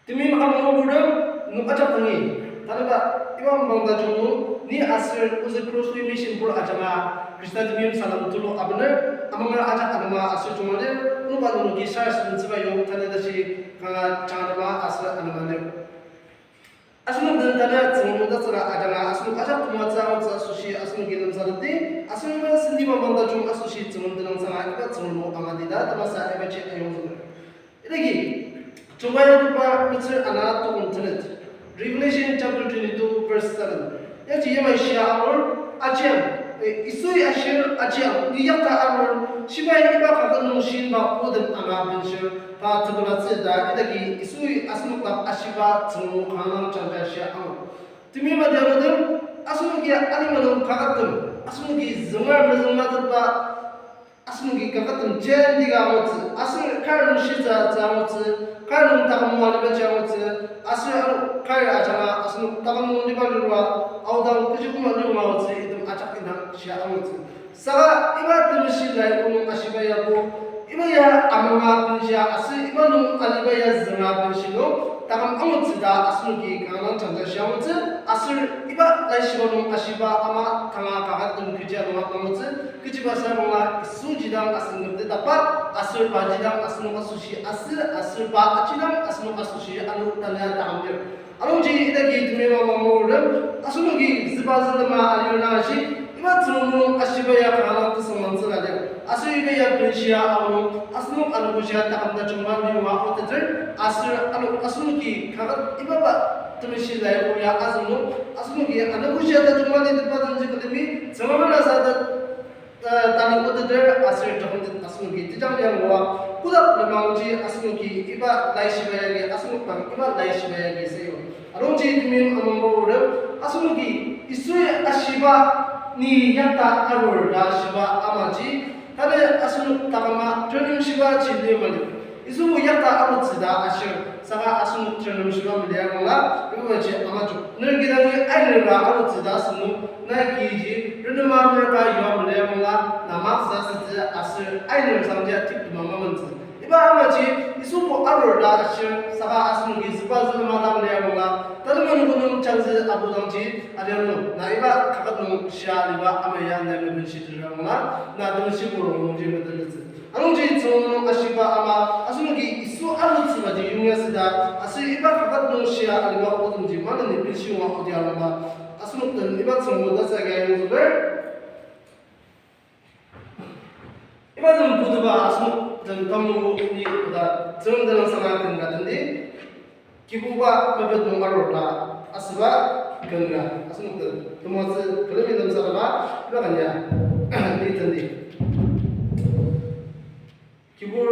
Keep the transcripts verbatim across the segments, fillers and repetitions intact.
Temeim amangba purtem, nenok ajak dangi. Tanüba, iba mapang tajung nung, ni aser ozü Crossway Mission pur ajanga, Khrista temeim salem tulu abener, amanger ajak anema aser junga lir, onoka nenoki sarasademtsüba yong tanü tashi kanga janganema aser anema lir. Asenok den tanü Tsüngrem o tatsüka ajanga asenok ajak temoatsü angutsü asoshi asenoki lemsatepdi, aser iba senti mapang tajung asoshi Tsüngrem tenüngsanga iba Tsüngrem o angateta tamasa ibaji ayongzüker. Idaki, Jungkai Aruba metsür ana tukong tenet, Revelation chapter twenty-two verse seven. Yaji yamai shia angur, ajiang, eh, Yisui ashir, ajiang, ni yakta arur, shibai iba kaket nung shinba otem ama benshir, pa tebulatsü ta, idaki Yisui asenok dak ashiba Tsüngrem o kanga jangja shia angur. Temeim adianutem, asenoki alima nung kakettem, asenoki züngar mezüngmatetba, asenoki kakettem jenti ka angutsü, aser kar nung shitsü tsü angutsü, kar nung taküm nung alibaji angutsü, aser ano kar ajanga asenok taküm nung liba lirua, aodang kechi koma lirua angutsü, item ajak indang shia angutsü. Saka iba temeshi lai onok ashiba yabo, iba ya amanga benshia aser iba nung aliba ya zünga benshi nung, taküm angutsü ta asenoki kanga jangja shia angutsü, aser iba laishiba nung ashiba ama kanga kakettem kechi nung angutsü, kechiba sa nunga Yisu jidang asen nemtetaba, aser pa jidang asenok asoshi asü, aser pa ajidang asenok asoshi ano tanü taküm lir. Anungji idaki temeim amangba purtem, asenoki züba zülema alirna ashi, iba Tsüngrem o ashiba ya kanga tesüngmangtsü ka lir. Aser iba ya benshia aonung, asenok anogoshia taküm tajungba liyonga oteter, aser ano asenoki kaket ibaba temeshi lai o ya azünung, asenoki anogoshia tajungba litetba denji külemi, Tsüngrem o nasa ta- ta- tanü oteter aser takümtet asenoki tejang liangua, kodak lenmangji asenoki iba laishiba yagi asenok dang iba laishiba yagi sayu. Anungji temeim amangba purtem, asenoki Yisui ashiba ni yakta arur ta shiba amaji, tanü asenok taküma tenem shibaji lir mali. Yisu yakta arutsü ta ashir, saka asenok tenem shiba mali abangla, ibaji amajuk. Ner kidangi ainer ka arutsü ta asünung, nai kiji, renema ner ka yua mali abangla, namak sasütsü aser ainer sangja tik tuma mamentsü. Iba amaji, Yisubo arur ta ashir, saka asenoki züba zülema dang lir abangla, tatema nübo nung changzü abudangji, adianu, na iba kaket nung shia aliba ama ya na mebenshi tera abangla, na temeshi purong nungji metetettsü. Anungji Tsüngrem o ashiba ama, asenoki Yisu arutsübaji yongya süda, aser iba kaket nung shia aliba otemji maneni benshia odi arungba, asenok den iba Tsüngrem o tatsüka yongzüker. Iba den putuba asenok den tamu ni oda Tsüngrem tenüngsanga ken ka tendi. Kibuba mepet nung arur ta asüba ken ka asenok den temoatsü külemi lemsatepba iba ken ya ni tendi. Kibur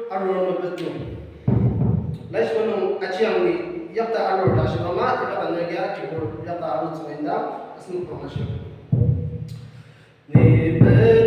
arur mepet nung. Laishiba nung ajiang ni yakta arur ta shiba ama iba ken ya kibur yakta arutsü indang asenok dang ashir. Ni pe